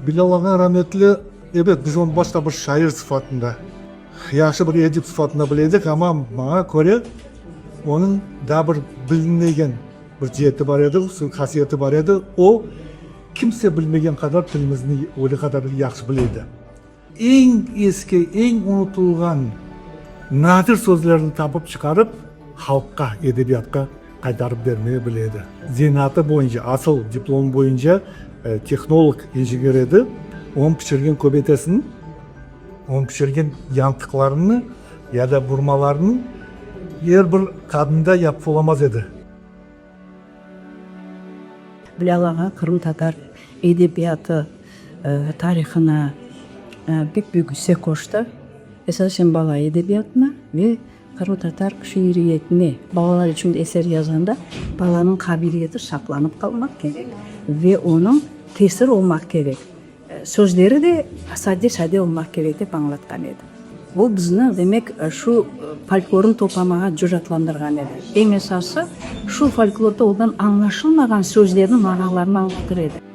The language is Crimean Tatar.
Bilâl ağa rametli, ebet, biz onı başta bir şair sıfatında, yahşı bir edip sıfatında bile edik, amma maña köre, onıñ daa bir bilinmegen bir cieti bar edi, hasiyeti bar edi, o, kimse bilmegen qadar tilimizni öyle qadar yahşı bile edi. Eñ eski, eñ unutılğan nadir sözlerni tapıp çıqarıp, halqqa, edebiyatqa qaytarıp bermege bile edi. Zenaatı boyunca, asıl diplomı boyunca tehnolog, injener edi. Onıñ pişirgen köbetesiniñ, onıñ pişirgen yantıqlarını ya da burmalarını er bir qadında yapıp olamaz edi. Bilâl ağa qırımtatar edebiyatı tarihına pek büyük isse qoştı, esasen bala edebiyatına ve qırımtatar şiiriyetine. Balalar içün eser yazğanda balanıñ qabiliyeti saqlanıp qalmaq kerek ve onıñ tesir olmaq kerek. Sözleri de sade-sade olmaq kerek, dep añlatqan edi. O, bizni, demek, şu folklornı toplamağa cüratlandırğan edi. Eñ esası, şu folklorda olğan añlaşılmağan sözlerniñ manalarını añlatır edi.